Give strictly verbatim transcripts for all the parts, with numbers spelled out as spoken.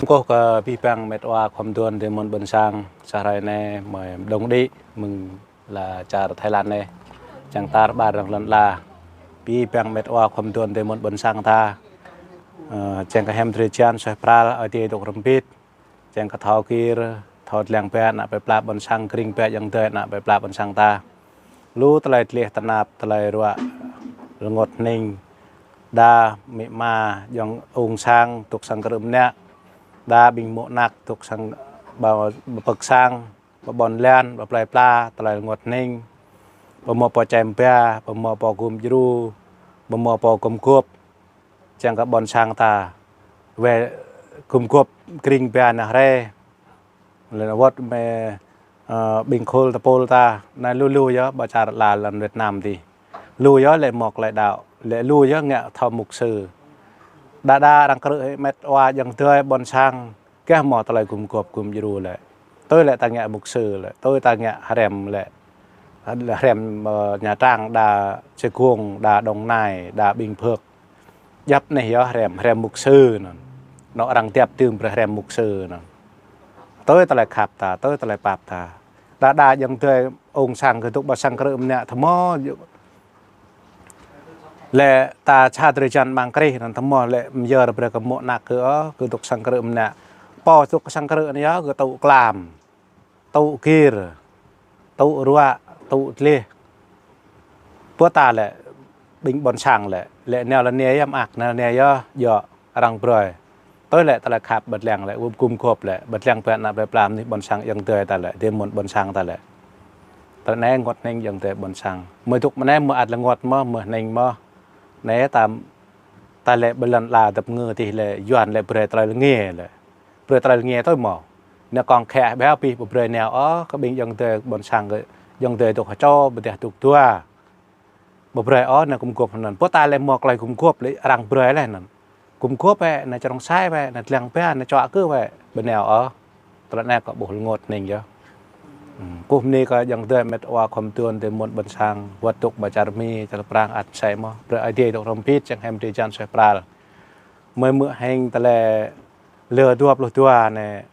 Kơkuh kơ abih bang met wa khua mơduôn adơi mơ̆n ƀôn sang, sa hrơi anai mơi mơđông đĭ mơ̆ng lŏn čar Thái Lan anai. Čang tar ƀar arăng lŏn ala. Abih bang met wa khua mơduôn adơi mơ̆n ƀôn sang ta. Ơ, čang kơ hiam drơi jăn suaih pral, Ơi Adai dŏ hrŏm hơbĭt. Čang kơ thâo gir, thâo lăng ba ană plơi pla ƀôn sang, krĭng ba ayŏng adơi ană plơi pla ƀôn sang ta. Lu tơlơi gleh tơnap, tơlơi ruă rơngot hning. Đa amĭ ama, ayŏng ung sang, dŏ sang krư̆ mơnă. Đa ƀing mơ̆ anak dŏ sang ƀa, ƀa pơ̆k sang, ƀa ƀôn lan, ƀa plơi pla, tơlơi rơngot hning. Ƀu hmâo pô čem ba, ƀu hmâo pô gum djru, ƀu hmâo pô gum gŏp. Čang kơ ƀôn sang ta wai gum gŏp, krĭng ba ană hrĕ. Lĕ wơ̆t mơ̆, ơ, ƀing khul tơpul ta, anai lu lu yơh, ƀơi čar ala lŏn Việt Nam adih. Lu yơh lĕ mơ̆ tơlơi đaŏ, lĕ lu yơh ngă thâo mục sư. Đa đa arăng krư̆ hĭ met wa ayŏng adơi ƀôn sang, kah hmâo tơlơi gum gŏp gum djru lĕ. Tui lĕ ta ngă mục sư lĕ, tui ta ngă hrăm lĕ. Hrăm, ơ, Nha Trang, đa Sài Gòn, đa Đồng Nai, đa Bình Phước. Djŏp anai yơh hrăm, hrăm mục sư anŭn. Anŏ arăng djŏp tơm brơi hrăm mục sư anŭn. Tui tơlơi khăp ta, tui tơlơi pap ta. Đa đa ayŏng adơi ung sang kơ dŏ ƀa sang krư̆ mơnă tơmơ̆. Lĕ ta ča drơi jăn ƀang krih anŭn tơmơ̆ lĕ mơyơr brơi kơ mơ̆ anak kơ ơ, kơ dŏ sang krư̆ mơnă. Pô dŏ sang krư̆ anai yơh kơ tŭ klam. Tŭ gir, tŭ ruă, tŭ gleh. Pơ ta lĕ, ƀing ƀôn sang lĕ, lĕ nao lĕ nao yơh mơak, nao lĕ nao yơh, yua arăng brơi. Tui lĕ tơlơi khăp ƀu lăng lĕ, gum gŏp lĕ, ƀu lăng ba ană plơi pla mơnuih ƀôn sang ayŏng adơi ta lĕ, adơi mơ̆n ƀôn sang ta lĕ. Tơlơi anai rơngot hning ayŏng adơi ƀôn sang. Mơi dŏ mơ̆ anai mơi ăt rơngot mơ̆, mơi hning mơ̆. Anai ta, ta lĕ ƀơi lŏn ala dăp ngơ adih lĕ, Yuan lĕ brơi tơlơi rơngiă lĕ. Brơi tơlơi rơngiă tui mơ̆. Anai kông khĕ ƀiă pih ƀu brơi nao ôh, kơ ƀing ayŏng adơi ƀôn sang kơ ayŏng adơi dŏ hơčô, ƀu djơ̆ dŏ dua. Ƀu brơi ôh, anai gum gŏp anŭn. Pơ ta lĕ mơ̆ tơlơi gum gŏp lĕ arăng brơi lĕ anŭn. Gum gŏp wơ̆t, anai čơrông sai wơ̆t, anai lăng ba, anai čuă kơ wơ̆t, ƀu nao ôh. Tơlơi anai kơ ƀuh rơngot hning yơh. Hmm, kơkuh bơni kơ ayŏng adơi met wa khua mơduôn adơi mơ̆n ƀôn sang, wơ̆t dŏ ƀơi čar Mi, čar Prang ăt sai mơ̆. Brơi Ơi Adai dŏ hrŏm hơbĭt, čang hiam drơi jăn suaih pral. Mơi hmư̆ hăng tơlơi lơ dua pluh dua anai,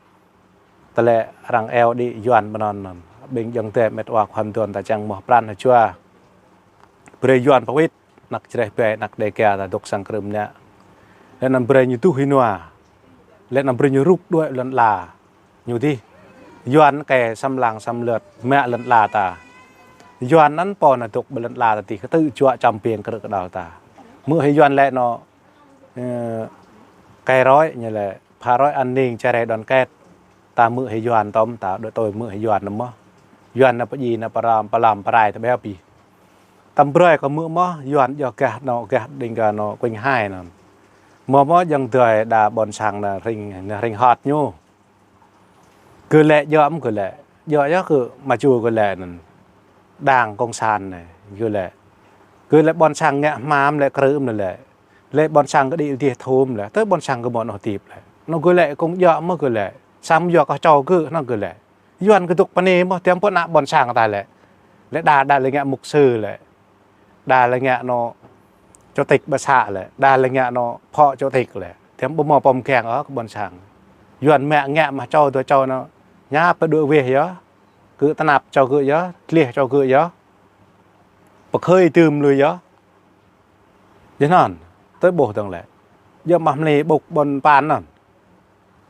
tơlơi arăng iâu đĭ Yuan ƀơi anŭn anŭn. Ƀing ayŏng adơi met wa khua mơduôn ta čang mơ̆ pran hơjua. Brơi Yuan pơwĭt, anak čơreh ƀe, anak Dêga ta dŏ sang krư̆ mơnă. Lĕ anŭn brơi ñu tuh hĭ nua. Lĕ anŭn brơi ñu rŭp đuaĭ lŏn ala. Ñu adih. Yuan kơ xâm lăng xâm lược, mă lŏn ala ta. Yuan anŭn pô anŭn dŏ ƀơi lŏn ala ta adih, kơtư̆ juă čăm biêng krư̆ kơđăl ta. Hmư̆ hĭ Yuan lĕ anŏ, ơ, kơ roi ñu lĕ, phá rối an ninh, chia rẽ đoàn kết. Ta hmư̆ hĭ Yuan tơm, ta đuaĭ tui hmư̆ hĭ Yuan anŭn mơ̆. Yuan anŭn pơjing anŭn pơrăm, pơlăm, pơrai ta ƀiă pih. Tơm brơi kơ hmư̆ mơ̆, Yuan djơ̆ gah anŏ, gah đing gah anŏ Quỳnh Hai anŭn. Mơ̆ mơ̆ ayŏng adơi đa ƀôn sang anŭn hring, anŭn hring hot ñu. Gơ̆ lĕ djơ̆ mơ̆ gơ̆ lĕ. Djơ̆ yơh kơ mă ču gơ̆ lĕ anŭn. Đảng Cộng sản anai, gơ̆ lĕ. Gơ̆ lĕ ƀôn sang ngă hmam lĕ krư̆ mơ̆ lĕ. Lĕ ƀôn sang gơ̆ đĭ adih thum lĕ. Tui ƀôn sang gơ̆ mơ̆ anŏ hơdip lĕ. Anŏ gơ̆ lĕ kông djơ̆ mơ̆ gơ̆ lĕ. Samơ̆ yua kơ čô gơ̆ anŭn gơ̆ lĕ. Yuan kơ dŏ pơ anai mơ̆, tơm pơ ană ƀôn sang ta lĕ. Lĕ đa, đa lĕ ngă mục sư lĕ. Đa lĕ ngă anŏ chủ tịch ƀă să lĕ. Đa lĕ ngă anŏ phó chủ tịch lĕ. Tơm ƀu hmâo pô mơgang ôh kơ ƀôn sang. Yuan mă ngă mă čô dua čô anŏ. Ña pơđuaĭ weh yơh. Kơ tơnap čô gơ̆ yơh, gleh čô gơ̆ yơh. Pơkhơi tơm lui yơh. Yơh anŭn, tui ƀuh dơ̆ng lĕ. Yơh mă mơli ƀŭk ƀôn pan anŭn.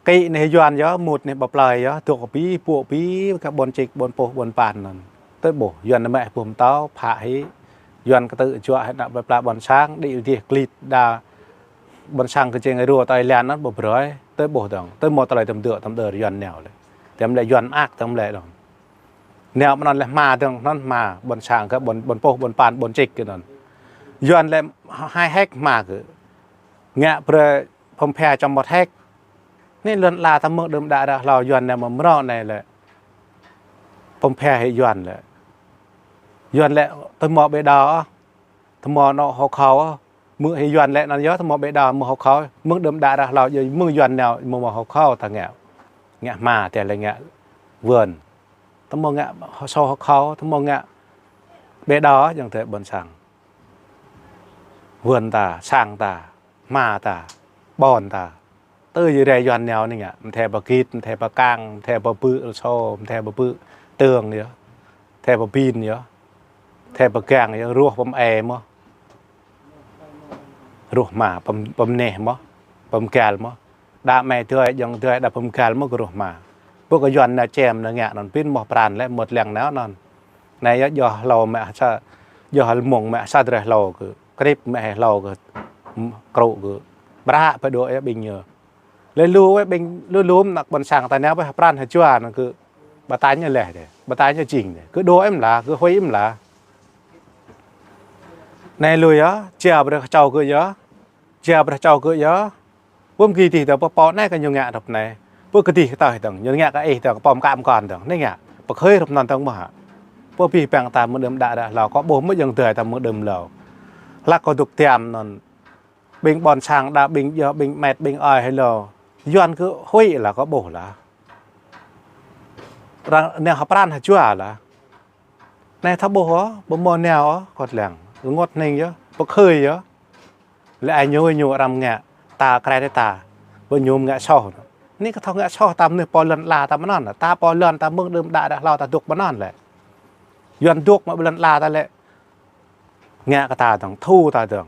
Kĭ anai Yuan yơh, mŭt anai ƀă plơi yơh, dŏ pĭ, pŏk pĭ, kơ ƀôn čik, ƀôn pôh, ƀôn pan anŭn. Tui ƀuh, Yuan anai mă ƀuh mơtâo, phă hĭ. Yuan kơtư̆ juă hĭ ană plơi pla ƀôn sang, đĭ adih gleh đa. Ƀôn sang kơ čeng rua tơlơi lăng anŭn ƀu brơi, tui ƀuh dơ̆ng, tui mơ̆ tơlơi tơm dŏ, tơm dŏ Yuan nao lĕ. Tơm lĕ Yuan mơak, tơm lĕ dơ̆ng. Nao mơ̆ anŭn lĕ hma dơ̆ng, anŭn hma, ƀôn sang kơ ƀôn, ƀôn pôh, ƀôn pan, ƀôn čik kơ anŭn. Yuan lĕ hai héc hma kơ. Ngă brơi pơm phe čăm một héc. Anai lŏn ala ta mơ̆ng đưm đă ră hlâo Yuan anai mơ̆ mrâo anai lĕ. Pơm phe hĭ Yuan lĕ. Yuan lĕ tơmơ̆ ƀe đao ôh. Tơmơ̆ anŏ hộ khẩu ôh. Hmư̆ hĭ Yuan lĕ anŭn yơh tơmơ̆ ƀe đao mơ̆ hộ khẩu. Mơ̆ng đưm đă ră hlâo yơh mơ̆ng Yuan nao mơ̆ mơ̆ hộ khẩu ta ngă. Ngă hma tơlơi ngă vườn. Tơmơ̆ ngă sổ hộ khẩu, tơmơ̆ ngă ƀe đao ayŏng adơi ƀôn sang. Vườn ta, sang ta, hma ta, ƀôn ta. Tơ yơ rai Yuan nao anai ngă, mơ̆ thê pơgit, mơ̆ thê pơkăng, mơ̆ thê pơbư̆ lơsô, mơ̆ thê pơbư̆ tơng yơh, mơ̆ thê pơbin yơh, mơ̆ thê pơgang yơh, ruah pơm e mơ̆. Ruah mă, pơm, pơm neh mơ̆, pơm gal mơ̆. Đa mĕ tui, jơ̆ng tui, đa pơm gal mơ̆ kơ ruah mă. Pô kơ Yuan nao čem nao ngă anŭn pin mơ̆ pran lĕ mơ̆t lăng nao anŭn. Anai yơh, yơh hlâo mĕ sa, yơh hal mông mĕ sa drơi hlâo kơ, krip mĕ hlâo kơ, m-, krŭ kơ. Bră pơdŏ yơh ƀing ñu. Lĕ lu wĕ ƀing lu lu mơ̆ ană ƀôn sang ta nao pơ pran hơjua anŭn kơ ƀa tañ ñu leh dêh, ƀa tañ ñu jing dêh. Kơ dŏ em lah, kơ huĭ em lah. Anai lu yơh, jia brơi kơ čô kơ yơh. Jia brơi čô kơ yơh. Pơm kơ dih dơ̆ng pơpô anai kơ ñu ngă rơ̆p anai. Pơ kơ dih kơ tơh dơ̆ng, ñu ngă kơ ih dơ̆ng, pơm kăm kon dơ̆ng, anai ngă. Pơkhơi rơ̆p anŭn dơ̆ng mơ̆ hă. Pơ pih păng ta mơ̆ng đưm đă đă hlâo, kơ ƀuh mơ̆ jơ̆ng tui ta mơ̆ng đưm hlâo. Hlăk kơ dŏ tiam anŭn. Ƀing ƀôn sang đa ƀing yơh, ƀing mĕt, ƀing ơi hơlô. Yuan kơ huĭ lah kơ ƀuh lah. Ră anai hơpran hơjua lah. Anai thâo ƀuh ôh, ƀu mơ̆ nao ôh, kơt lăng. Rơngot hning yơh, pơkhơi yơh. Lĕ ai ñu ñu arăng ngă, ta krai ta. Ƀu ñu ngă soh. Anai kơ thâo ngă soh ta mơnuih pô lŏn ala ta mơnăn. Ta pô lŏn ta mơ̆ng đưm đă đă hlâo ta dŏ mơnăn lĕ. Yuan dŏ mă ƀơi lŏn ala ta lĕ. Ngă kơ ta dơ̆ng, thu ta dơ̆ng.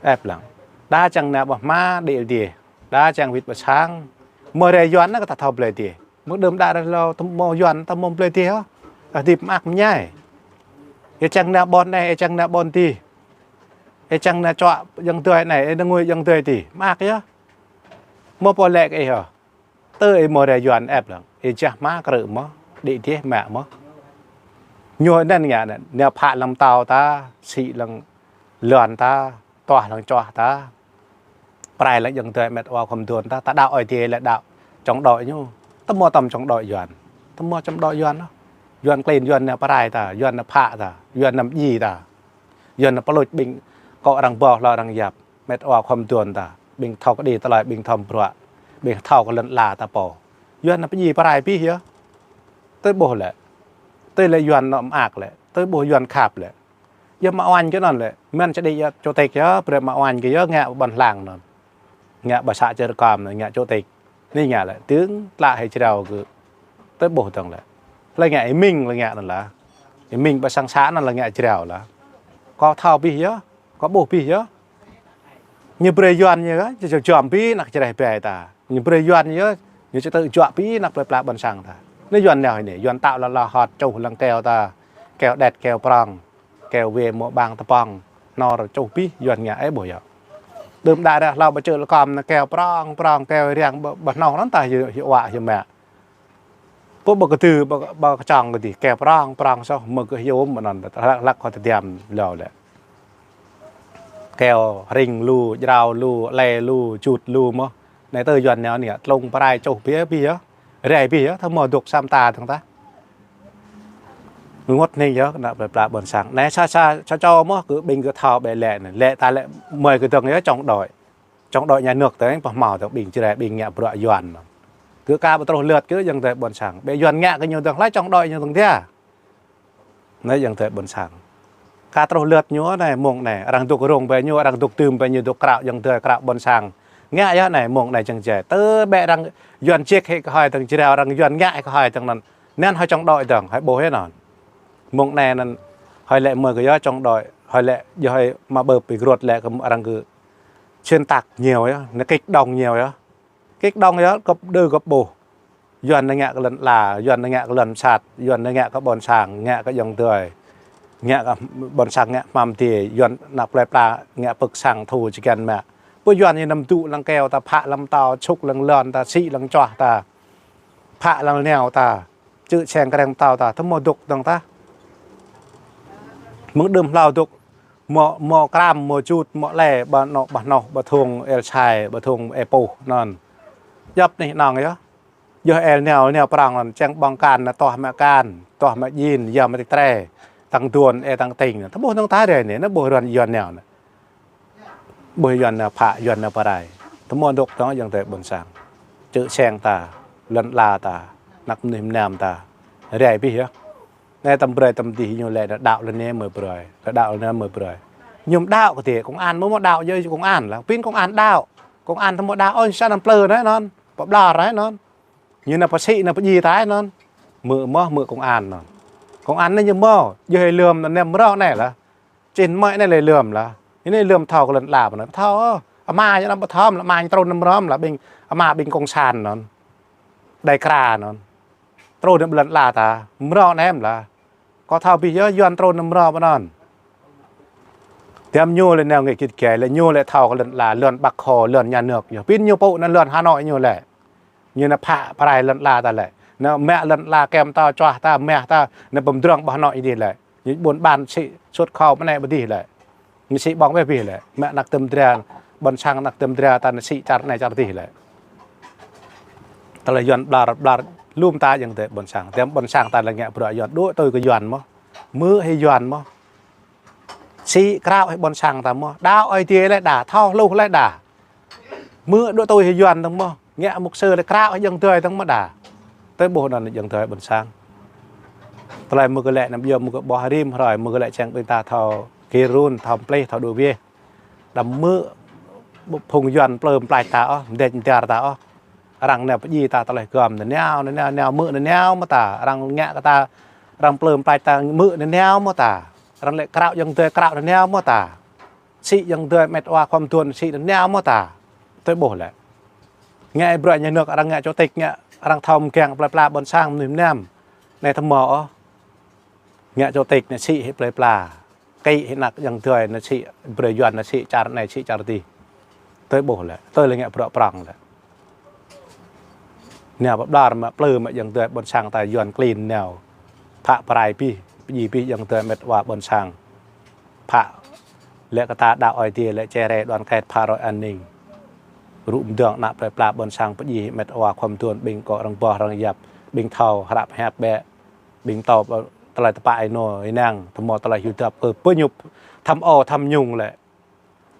Ĕp lăng. Đa čang nao ƀu hmâo đĭ dih. Đa čang wĭt ƀu sang. Mơ̆ rai Yuan anai kơ ta thâo blơi dih. Mơ̆ng đưm đă đă hlâo ta mơ̆ Yuan ta mơ̆ blơi dih hă. Ơ dih mơak mơñai. Ê čang nao ƀôn anai, ê čang nao ƀôn dih. Ê čang nao čuă jơ̆ng tui anai, ê nao ngui jơ̆ng tui dih. Mơak yơh. Mơ̆ pô lĕ kơ ih hă. Tơ ih mơ̆ rai Yuan ĕp lăng, ih jah hmâo krư̆ mơ̆, đĭ dih mă mơ̆. Ñu anŭn ngă anŭn, nao phă lăng tao ta, sĭ lăng lŏn ta, tuah lăng čuah ta. Prai lăng jơ̆ng tui mĕt wa khŏm duôn ta, ta đaŏ ơi dih lĕ đaŏ chống đối ñu. Ta mơ̆ tơm chống đối Yuan. Ta mơ̆ chống đối Yuan ôh. Yuan klin, Yuan nao prai ta, Yuan nao phă ta, Yuan nao mơji ta. Yuan nao pơluč ƀing kơ arăng ƀuh hlâo arăng yap. Mĕt wa khŏm duôn ta, ƀing thâo kơđi tơlơi, ƀing thâo bruă, ƀing thâo kơ lŏn ala ta pô. Yuan nao pơji prai pih yơh. Tui ƀuh lĕ. Tui lĕ Yuan nao mơak lĕ. Tui ƀuh Yuan khăp lĕ. Yơh mă oanh kơ anŭn lĕ. Mơ̆n čơđi yơh chủ tịch yơh, brơi mă oanh kơ yơh ngă ƀôn lăng anŭn. Ngă ƀa să čơ rơkam anŭn, ngă chủ tịch. Anai ngă lĕ, tơ̆ng tla hĭ jrao kơ. Tui ƀuh dơ̆ng lĕ. Lĕ ngă ih mĭn lĕ ngă anŭn lah. Ih mĭn ƀa sang să anŭn lĕ ngă jrao lah. Kâo thâo pih yơh, kâo ƀuh pih yơh. Ñu brơi Yuan ñu kơ, ñu čơčom pih anăk čơreh ƀai ta. Ñu brơi Yuan ñu, ñu čơtơ̆ juă pih anăk plơi pla ƀôn sang ta. Anai Yuan nao hĭ anai, Yuan tao la la hot čuh lăng keo ta. Keo đet, keo prong. Keo wê mơ̆ ƀang tơpŏng. Nor čuh pih Yuan ngă ĕ ƀuh yơh. Đưm đă đă hlâo ƀu čư̆ lơkŏm anai keo prong, prong, keo riăng ƀu, ƀu hnâo anŭn ta hyu, hyu wa, hyu mă. Pô ƀu kơdư, ƀu, ƀu kơčŏng kơdih, keo prong, prong soh, mơ̆ kơ hyu mơ̆ anŭn, hlăk, hlăk kơ tơdiam hlâo lĕ. Keo ring lu, jrao lu, lĕ lu, jut lu mơ̆. Anai tơ Yuan nao anai, tlung prai čuh pih, pih yơh. Rai pih yơh, thâo mơ̆ dŏ sam ta dơ̆ng ta. Rơngot hning yơh, anăk plơi pla ƀôn sang. Anai sa, sa, sa čô mơ̆, kơ ƀing kơ thâo ƀĕ lĕ anai. Lĕ ta lĕ mơi kơ dơ̆ng yơh chống đối. Chống đối nhà nước ta, pơh mâo dơ̆ng ƀing Jrai, ƀing ngă bruă Yuan. Kơ ka ƀu truh lượt kơ jơ̆ng tui ƀôn sang. Ƀĕ Yuan ngă kơ ñu dơ̆ng hlơi chống đối ñu dơ̆ng dia. Anai jơ̆ng tui ƀôn sang. Ka truh lượt ñu anai mông anai, arăng dŏ rông ƀĕ ñu, arăng dŏ tưm ƀĕ ñu dŏ krao jơ̆ng tui krao ƀôn sang. Ngă yơh anai mông anai jơ̆ng Jrai. Tơ ƀĕ arăng Yuan ček hĭ kơ hơi dơ̆ng Jrai, arăng Yuan ngă hĭ kơ hơi dơ̆ng anŭn. Anŭn hơi chống đối dơ̆ng, hơi ƀuh yơh anŭn. Mông anai anŭn hơi lĕ mơi kơ yơh chống đối, hơi lĕ yơh hơi mă ƀơ̆p ƀi grot lĕ kơ arăng kơ xuyên tạc nhiều yơh, anai kích động nhiều yơh. Kích động yơh, gơ̆p đơ gơ̆p ƀuh. Yuan anai ngă kơ lŏn ala, Yuan anai ngă kơ lŏn sat, Yuan anai ngă kơ ƀôn sang, ngă kơ jơ̆ng tui. Ngă kơ ƀôn sang ngă hmăm dih, Yuan anăk plơi pla ngă pơ̆k sang thu čơkăn mă. Pô Yuan ñu năm dŭ lăng keo ta, phă lăng tao, čŭk lăng lŏn ta, sĭ lăng čuah ta. Phă lăng nao ta. Čư̆ čeng kreng tao ta, thâo mơ̆ dŏ dơ̆ng ta. Mơ̆ng đưm hlâo dŏ, mơ̆, mơ̆ kram, mơ̆ jut, mơ̆ lĕ, ƀa nŏ, ƀa hnŏh, ƀa thung, el sai, ƀa thung, ê puh, anŭn. Djŏp anih anŏng yơh. Yơh el nao, nao prong anŭn, čeng ƀơ̆ng kan, anŭn tuah mă kan, tuah mă jin, yua mă tik tre, tăng duôn, ê tăng ting, thâo ƀuh dơ̆ng ta rai anai, anŭn ƀuh Yuan, Yuan nao anai. Ƀuh Yuan nao phă, Yuan nao pơrai. Thâo mơ̆ dŏ dơ̆ng jơ̆ng tui ƀôn sang. Čư̆ čeng ta, lŏn ala ta, anăk mơnuih mơnam ta. Rai pih yơh. Anai tơm brơi tơm dih ñu lĕ đaŏ lĕ anai mơi brơi. Đaŏ lĕ anai mơi brơi. Ñu đaŏ kơ dih, công an mơ̆ mơ̆ đaŏ yơh công an lah. Pin công an đaŏ. Công an tơmŏ đa ôh, sa năm plư anai anŭn, pơblah anai anŭn. Ñu nao pơsĭ nao pơdjai ta anŭn. Hmư̆ mơ̆, hmư̆ công an anŭn. Công an anai ñu mơ̆, djơ̆ hĭ lơ̆m anŭn nem mrŏ anai lah. Čin mơ̆ anai lĕ lơ̆m lah. Anai lơ̆m thâo kơ lŏn ala pơ anŭn. Thâo, ơ. Ama ñu năm pơthâo, lah ama ñu trŭn năm rŏm lah ƀing, ama ƀing cộng sản anŭn. Đai kra anŭn. Trŭn năm lŏn ala ta, mrŏ nem lah. Kâo thâo abih yơh Yuan trŭn năm mrŏ pơ anŭn. Tiăm ñu lĕ nao ngĕ kit gai, lĕ ñu lĕ thâo kơ lŏn ala, lŏn Bắc Hồ, lŏn nhà nước. Yơh pin ñu pŭ anŭn lŏn Hà Nội ñu lĕ. Ñu nao phă pơrai lŏn ala ta lĕ. Nao mă lŏn ala kem ta, čuah ta, mah ta, nao pơmdrŏng ƀơi Hà Nội dih lĕ. Ñu ƀôn ƀan sĭ xuất khẩu pơ anai pơ dih lĕ. Ñu sĭ ƀơ̆ng ƀĕ abih lĕ. Mă anăk tơm dra, ƀôn sang anăk tơm dra ta nao sĭ čar anai čar dih lĕ. Tơlơi Yuan blar, blar lŏm ta ayŏng adơi ƀôn sang. Tiăm ƀôn sang ta lĕ ngă bruă Yuan, đuaĭ tui kơ Yuan mơ̆. Hmư̆ hĭ Yuan mơ̆. Sĭ krao hĭ ƀôn sang ta mơ̆. Đaŏ Ơi Adai lĕ đa, thâo hluh lĕ đa. Hmư̆ đuaĭ tui hĭ Yuan dơ̆ng mơ̆. Ngă mục sư lĕ krao hĭ ayŏng adơi dơ̆ng mơ̆ đa. Tui ƀuh anŭn ayŏng adơi ƀôn sang. Tơlơi mơ̆ kơ lĕ năm yơh mơ̆ kơ ƀuh rĭm hrơi, mơ̆ kơ lĕ čang ƀing ta thâo kơ run, thâo plih, thâo đuaĭ wĕh. Đăm hmư̆ phung Yuan plư mplač ta ôh, mdĕč mdar ta ôh. Arăng nao pơdjai ta tơlơi gơ̆m, nao, nao, nao, hmư̆ nao mơ̆ ta. Arăng ngă kơ ta, arăng plư mplač ta hmư̆ nao mơ̆ ta. Arăng lĕ krao ayŏng adơi krao nao mơ̆ ta. Sĭ ayŏng adơi met wa khŏm tuôn sĭ nao mơ̆ ta. Tui ƀuh lĕ. Ngă bruă nhà nước arăng ngă chủ tịch ngă, arăng thâo mgang plơi pla ƀôn sang mơnuih mơnam. Anai tơmŏ ôh. Ngă chủ tịch nao sĭ hĭ plơi pla. Kĭ hĭ anăk ayŏng adơi nao sĭ, brơi Yuan nao sĭ čar anai sĭ čar dih. Tui ƀuh lĕ, tui lĕ ngă bruă prŏng lĕ. Nao pơblar mă plư mă ayŏng adơi ƀôn sang ta Yuan klin nao. Phă pơrai abih, pơdjai abih ayŏng adơi met wa ƀôn sang. Phă lĕ kơ ta đaŏ Ơi Adai lĕ chia rẽ đoàn kết phá rối an ninh. Rŭ mdơ̆ng anăk plơi pla ƀôn sang pơdjai hĭ met wa khŏm tuôn ƀing kơ arăng boh arăng yap, ƀing thâo hrăp hĕp ƀĕ. Ƀing thâo tơlơi tơpă ênô ênang, tơmŏ tơlơi hiu dăp kơ pơñup, tham ô tham nhũng lĕ.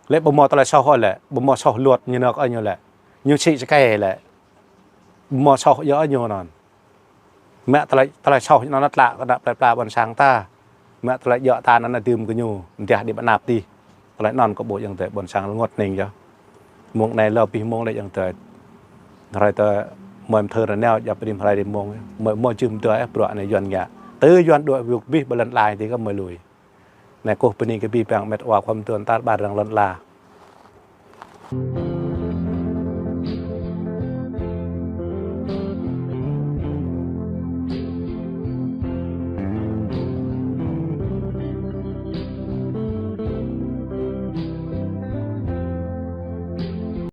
Lĕ ƀu hmâo tơlơi soh ôh lĕ, ƀu hmâo soh luật ñu nao kơ ñu lĕ. Ñu sĭ sơkai lĕ. Ƀu hmâo soh yơh ñu anŭn. Mă tơlơi, tơlơi soh ñu anŭn tlă kơ anăk plơi pla ƀôn sang ta. Mă tơlơi djơ̆ ta anŭn dưm kơ ñu, mơdah đĭ ƀơi anăp dih. Tơlơi anŭn kơ ƀuh ayŏng adơi ƀôn sang rơngot hning yơh. Mông anai lơ abih mông lĕ ayŏng adơi. Hrơi tơ mơi mthưr nao, djăp rĭm hrơi rĭm mông. Mơi mơi jưh mdơi bruă anai Yuan ngă. Tơ Yuan đuaĭ wơ̆t abih ƀơi lŏn ala dih kơ mơi lui. Anai kơkuh bơni kơ abih bang met wa khŏm tuôn tar ƀar răng lŏn ala.